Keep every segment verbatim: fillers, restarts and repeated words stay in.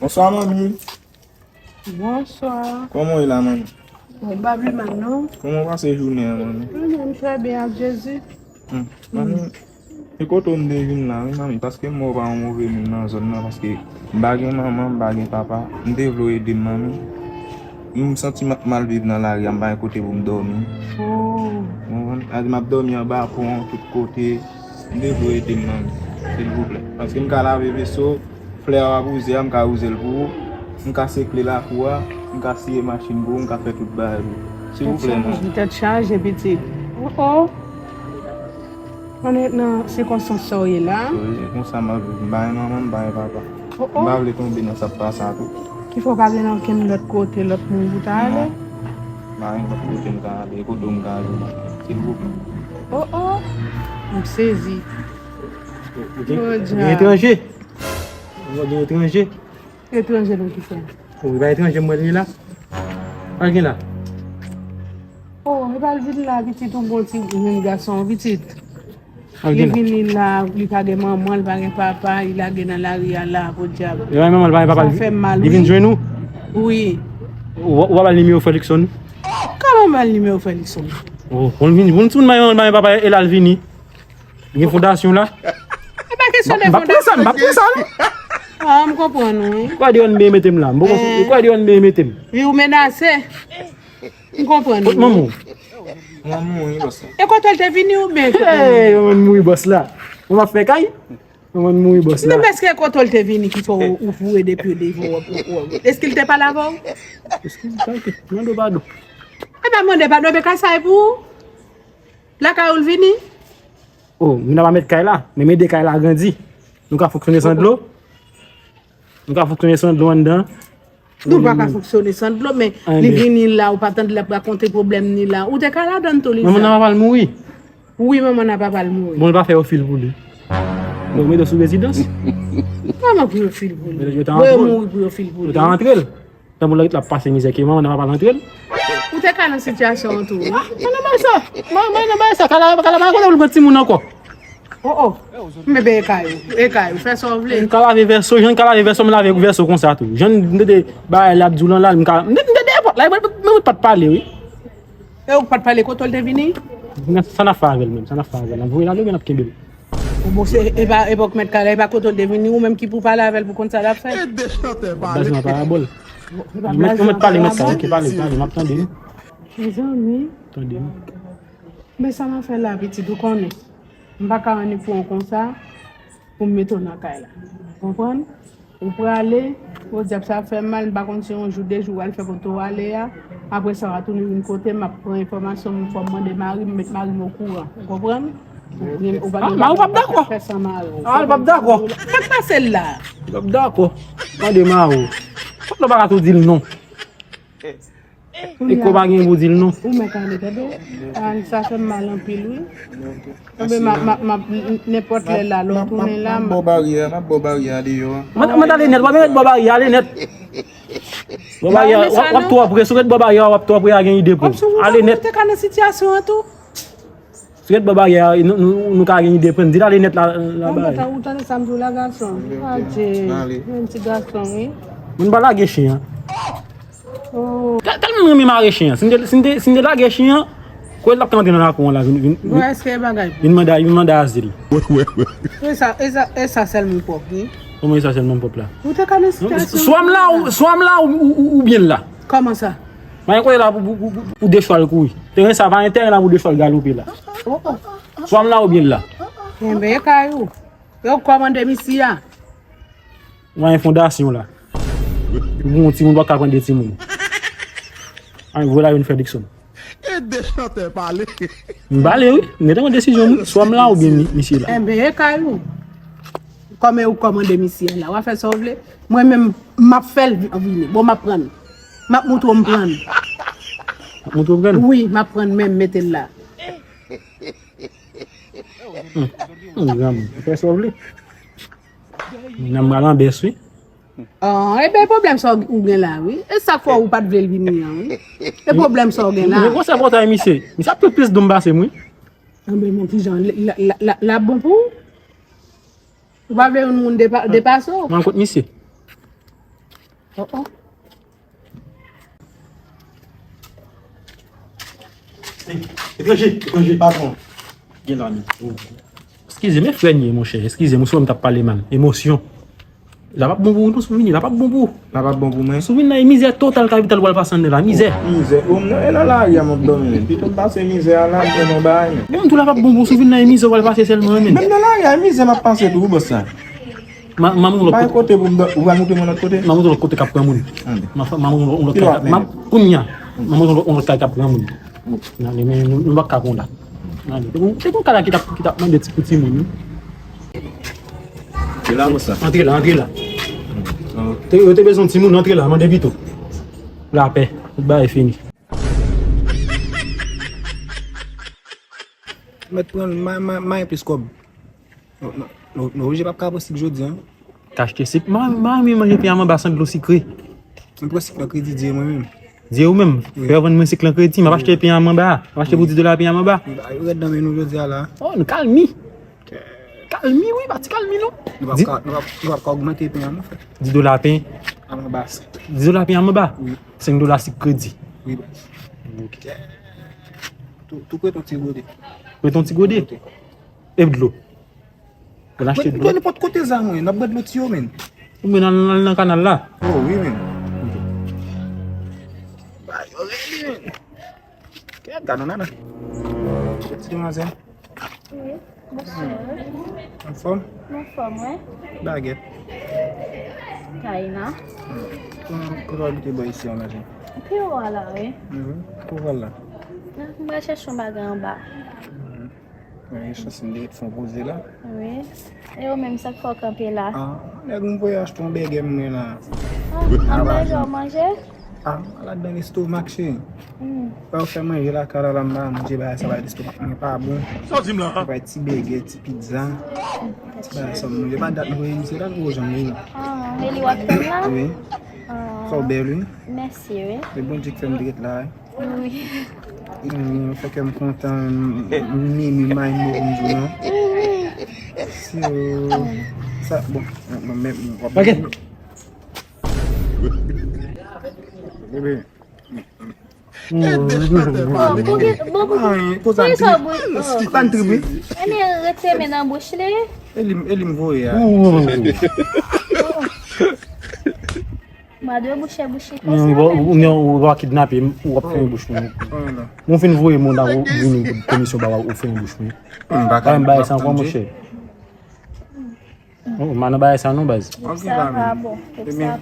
Bonswa, manmi. Bonswa. Kòman w ye la, manmi? Mwen pa pi mal, non. Kòman w pase jounen an, manmi? Mwen menm, trè byen ak Jezi. Hmm. Manmi, se kote w m te vin la, wi, manmi, paske m wè w pa yon move moun nan zòn nan, paske m pa gen manman, m pa gen papa. M te vle w ede m, manmi. M santi m ap mal viv nan lari a, m pa gen kote pou m dòmi. Oh. Ou konprann? Sa di m ap dòmi anba pon, tout kote. M te vle w ede m, manmi, silvouplè. Paske m ka lave veso, flè a w ap wouze a, m ka wouze l pou ou. M ka sekle lakou a, m ka siye machin pou ou, m ka fè tout bagay pou ou. Silvouplè, manmi. Tèt chaje, pitit. Oh, oh. Konnen nan sikonstans sa w ye la. Wi, se konsa m ap viv. M pa gen manman, m pa gen papa. Oh, oh. M pa vle tonbe nan sa k pa sa tou. Ki fè w pa gen okenn lòt kote, lòt moun pou ta ale? Non. M pa gen lòt kote m ka ale, kote m ka ale, manmi, silvouplè. Oh, oh. M sezi. Ou gen, ou gen etranje? Ou gen etranje? Etranje nan ki sa? Ou pa etranje, m wè l la. Pa gen la. Oh, e pa l vin la, pitit, ou bon ti jenn gason, pitit. Li vini la, li pa gen manman, li pa gen papa, li lage nan lari a la, podyab. Li pa gen manman, li pa gen papa, sa fè m mal, wi. Li vin jwenn ou? Wi. Ou, ou pa ba l nimewo Felikson? Kòman ba l nimewo Felikson? Oh, pou l vini, pou l vin, pou l vin, manman, manman, papa, e la l vini. Gen fondasyon la. E pa kesyon de fondasyon. M p ap pran sa, m p ap pran sa, non. Ah, m konprann, wi. Kwa de yon mete m la? M poko, kwa de yon mete m? Wi, ou menase. M konprann. Kot manman w? Manman mouri, bòs la. E kote l te vini oubyen kote l? Hey, manman mouri, bòs la. Manman ap fè kay? Manman mouri, bòs la. Non, men èske kote l te vini ki fè w, ou foure de pye devan w, w, w, w, èske l te pale avè w? Èske l te pale? Mande w padon. E pa mande padon, men kay sa e pou ou. Lakay ou l vini? Oh, m nan pa mèt kay la, men m ede kay la grandi. Nou ka fonksyone san dlo. Nou ka fonksyone san dlo anndan. Nou pa ka fonksyone san dlo, men li vini la, ou pa tande l ap rakonte pwoblèm ni la. Ou te ka ladann tou, Lisa. Manman nan papa l mouri. Wi, manman nan papa l mouri. Bon, l pa fè yo fil pou li. Bon, mete sou rezidans. Kòman pou yo fil pou li? Yo ta mouri pou yo fil pou li. Yo ta antre l. Tanpou lòt la ap pase mizè ke manman nan papa l antre l. Ou te ka nan sitiyasyon an tou, wi. Ah, mwen nan bay sa. Mwen, mwen nan bay sa. Kala, kala, pa kote pou l pran timoun ankò. Oh, oh. Men ben, e kay ou. E kay ou. Fè sa w vle. M ka lave vèso, jan m ka lave vèso, m lave vèso konsa tou. Jan m te, te bay la, ap di w lan la, m ka, m te, m te dèyè pòt la, mwen, mwen pa t pale, wi. E ou pa t pale kote l te vini? Sa n ap fè avè l menm, sa n ap fè avè l? N ap voye l ale oubyen n ap kenbe l? Bon, se, e pa, e pa w k mèt kay la, e pa kote l te vini, ou menm ki pou pale avè l pou konn sa l ap fè. Ede chantè pale. Baz nan parabòl. Mwen mèt pale, mèt kay, ok, pale, pale, m ap tande. Mezanmi. Tande. Men sa m ap fè la, pitit, ou konnen. M pa ka annik pran w konsa pou m mete w nan kay la. Konprann? Ou prale, podyab sa fè m mal, m pa konn si yon jou, de jou, w al fè kote w ale a. Apre sa, w a tounen vin kote m, m ap pran enfòmasyon, m fò m mande mari m, m met mari m okouran. Ou konprann? Ou gen, ou pa gen bagay pou fè san mari w. Ah, mari w p ap dakò. Ah, l p ap dakò. Sa k pase l la? L p ap dakò. Mande mari w. Fòk nou pa ka tou di l non. E ko pa gen pou di l non. Ou mèt ale, tande. Ah, sa fè m mal anpil, wi. Enben, m ap, m ap, m ap, nenpòt lè la, lè w tounen la, m ap bò baryè a, m ap bò baryè a deyò a. Mwen, mwen ale nèt, w ap mèt bò baryè a, ale nèt. Bò baryè a, w ap, w ap twò pre, si w ret bò baryè a, w ap twò pre a gen ide pou w. Ale nèt. Ou te ka nan sitiyasyon an tou. Si w ret bò baryè a, nou, nou, nou ka gen ide pran. Di l ale nèt la, la bay. Ou tande sa m di w la, gason? Adje. Yon ti gason, wi. Mwen pa lage chen an. Oh. Tèlman m renmen mare chen an. Si m te, si m te, si m te lage chen an, kote l ap antre nan lakou an la, vin, vin, vin mande, vin mande azil. E sa, e sa, e sa sèlman pwòp, wi. Kòman e sa sèlman pwòp la? Ou te ka nan sitiyasyon. Swa m la, ou, swa m la, ou, ou, ou, oubyen l la. Kòman sa? Pa gen kote la pou, pou, pou, pou, pou de chwal kouri. Teren sa pa gen teren la pou de chwal galope la. Oh, oh. Swa m la oubyen l la. Enben, e kay ou. Yo kòmande misye a. Mwen gen fondasyon la. Pou yon timoun pa ka pran de timoun. Ay, voye la yon Felikson. Ede chantè pale. M pale, wi. M gentan pran desizyon, wi. Swa m la oubyen mi-, misye la. Enben, e kay ou. Kòman ou kòmande misye la. W a fè sa w vle. Mwen menm, m ap fè l vi-, vini. Bon, m ap pran l. M ap moutre w m pran l. M ap moutre w pran l? Wi, m ap pran l menm, mete l la. Hmm. Hmm, granmoun, fè sa w vle. Nan m pral anbès, wi. Ah, e ben, pwoblèm sa w gen la, wi. E sa k fè ou pa t vle l vini an, wi. E pwoblèm sa w gen la. Men konsa pòtay misye. Misye ap pran plis dlo m pase m, wi. Anben, men kijan, l, l, l, l, l ap bon pou ou? Ou pa vle yon moun depa-, depase w? Mwen kont misye. Oh, oh. Etranje, etranje, patwon. Gen la menm. Eskize, men frè n ye, monchè. Eskize m, ou si wè m t ap pale mal. Emosyon. La p ap bon pou ou non, Souvni. La p ap bon pou ou. La p ap bon pou mwen. Souvni nan e mizè total kapital w al pase anndan la. Mizè. Mizè. Ou m nan, e nan lari a m ap dòmi menm. Pito m pase mizè a la, m pran yon bagay menm. Menm tou la p ap bon pou ou, Souvni nan e mizè w al pase sèlman menm. Menm nan lari a, e mizè m ap pase tou, bòs sa. Ma, ma montre w lòt kote. Kote pou m dò-, ou va montre mwen lòt kote? Ma montre w lòt kote k ap pran moun. Ande. Ma, ma montre w lòt kay k ap, ma, kounye a. Ma montre w lòt kay k ap pran moun. Nan, men nou, nou pa ka konn la. Nan, se kon kay la ki t ap, ki t ap mande ti pou timoun, wi. Se la, konsa. Antre la, antre la. Ah, ok. Te, yo te bezwen timoun, antre la, mande pito. Lapè, tout bagay fini. Mèt pran may, may, may plis kòb. Nou, nou, nou, nou oblije p ap ka pran sik jodi a. Ka achte sik. Mwen, mwen renmen manje pen a manba san dlo sikre. Mwen pran sik nan kredi, di mwen menm. Di ou menm. Wi. Fè yo vann mwen sik lan kredi. M ap achte pen a manba. M ap achte pou dis dola pen a manba. Wi, ba, yo rèd nan men nou jodi a la. Oh, nou kalmi. Kalmi, wi, pa ti kalmi, non. Nou p ap ka, nou p ap, nou p ap ka ogmante pen a non, frè. Dis dola pen. A manba. Dis dola pen a manba? Wi. Senk dola sik kredi. Wi, baz. Ok. Tou, tou prete yon ti gode. Prete yon ti gode? Prete. E dlo. Pou n achte dlo. Dlo nenpòt kote sa mwen, n ap bwè dlo tiyo, menn. Ou menm al, al nan kanal la. Oh, wi, menn. Ba yo rele, menn. Kèt, gad yon nana. Ti demwazèl. Wi, bonswa. Anfòm? M anfòm, wi. Bagèt. Kay la. Kòman, kòman w abite bò isi a, maten? Pi wo a la, wi. Mhm. Pou w al la? Ah, m pral chèche yon bagay anba. Mhm. Mwen gen chans m te ret fè yon poze la. Wi. E ou menm, sa k fè w kanpe la? Ah, nèg m voye achte yon bègè m mwen la. Ah, yon bègè w manje? Ah, m al adan lestomak, cheri. Hmm. Fè yo fè manje lakay la, la m pa manje, bagay sa bay lestomak mwen pa bon. Sa w di m la? Bay ti bègè, ti pizza. Ti bagay sa m manje. Pa dat m voye misye la, gwo jan m ye. Ah, e li w ap tann la? Wi. Ah. Sa w bèl, wi. Mèsi, wi. Se Bondye k fè m te ret la, wi. Wi. Mm, fè kè m kontan, m, m, m, may mo pou m di w non. Si, euh, sa, bon, bon, men, bon, w ap. Ok. Bebe. Bon, pou ki, bon, pou ki, pou ki sa w bri? Tann trip, wi. Ane rete men nan bouch li. E li, e li m voye a. Mwa dwe bouche bouche konsa menm. Ou, ou, ou va kidnape m, ou ap fè yon bouch mwen. Mwen fin voye moun la, ou vini komisyon ba ou fè yon bouch mwen. M pa ka, m pa ka tande. Ou pa nan bagay sa non, baz. Sa pa bon. Sa pa bon.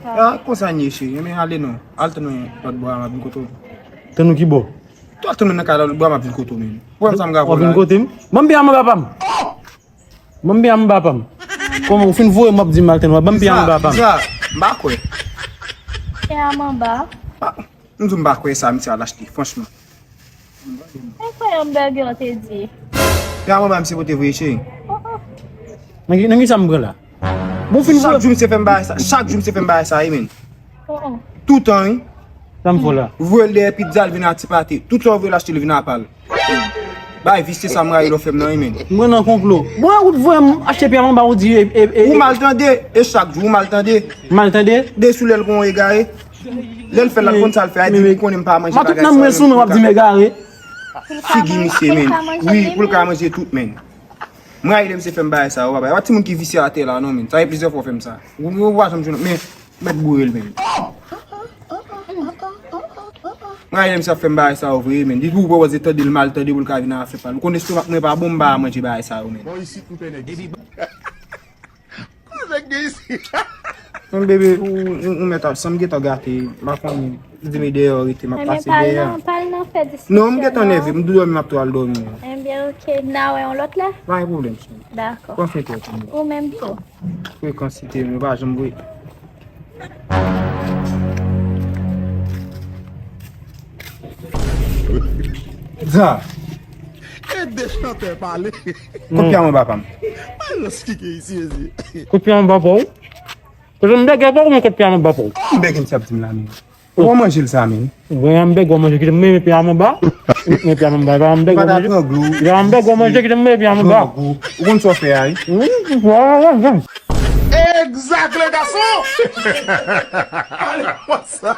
Ah, konsa n ye, cheri. Men ale non. Al tann mwen lòt bò a, m ap vin kote w. Tann ou ki bò? Tou al tann mwen nan kay la lòt bò a, m ap vin kote w menm. Ou wè m sa m ka fè w la? W ap vin kote m? Ban m pen a manba pa m. Ban m pen a manba pa m. Kòman ou fin voye m ap di m al tann ou a? Ban m pen a manba pa m. Kisa? Kisa? M pa kwè. Pen a manba. Ah, m di w m pa kwè sa misye al achte, franchman. Enkwayab, bègè w te di. Pen a manba misye pote voye, cheri. Oh, oh. Nan ki, nan ki sa m pran la? Bon, fin voye. Chak jou misye fè m bagay sa, chak jou misye fè m bagay sa, wi, menn. Oh, oh. Toutan, wi. Sa m fè w la? Voye l dèyè pizza, l vin a ti pate. Tout sa w voye l achte, l vin a pa l. Bay visye sa m rayi lè w fè m nan, wi, menn. Mwen nan konplo. Bon, ou t voye m achte pen a manba, ou di, e, e, e. Ou mal tande, e chak jou, ou mal tande. Mal tande? De sou lè l gon egare. Lè l fè l, l konn sa l fè, a di li konnen m pa manje bagay sa yo. Ma tout nan mwen sou mwen, w ap di m egare. Figi misye, menn. Wi, pou l ka manje tout, menn. M rayi lè misye fè m bagay sa yo, papa. E pa timoun ki visye atè la, non, menn. Sa fè plizyè fwa w fè m sa. Ou, ou pa janm jwenn, men, mèt boure l, menn. M rayi lè misye ap fè m bagay sa yo vre, menn. Depi ou pran pòz tande l mal tande pou l ka vin a fè pa l. Ou konn estomak mwen pa bon, m pa manje bagay sa yo, menn. Nèg gen isi. Men bebe, ou, ou, ou mèt ap, san m gentan gate, m pa konnen, di m dèyè w rete, m ap pase dèyè a. Ebyen, pa al nan, pa al nan fè diskisyon non. Non, m gentan nève, m dòmi, m ap tou al dòmi. Ebyen, ok, n a wè yon lòt lè. Pa gen pwoblèm, cheri. Dakò. Pran swen tèt ou. Ou menm tou. Frekansite, nou pa janm voye. Za. Ede chantè pale. Kote pen a manba pa m? Balans ki gen isi, mezi. Kote pen a manba pa w? Kote m bègè pa w, men kote pen a manba pa w? M bègè misye ap di m la, men. Ou manje l sa, men. Mwen, m bègè w manje, kite m renmen pen a manba. Renmen pen a manba, pa m bègè w manje. Kite m bègè w manje, kite m renmen pen a manba. Ou konn sa w fè a, wi? Wi, wi, wi. Zak le gason. Ale konsa.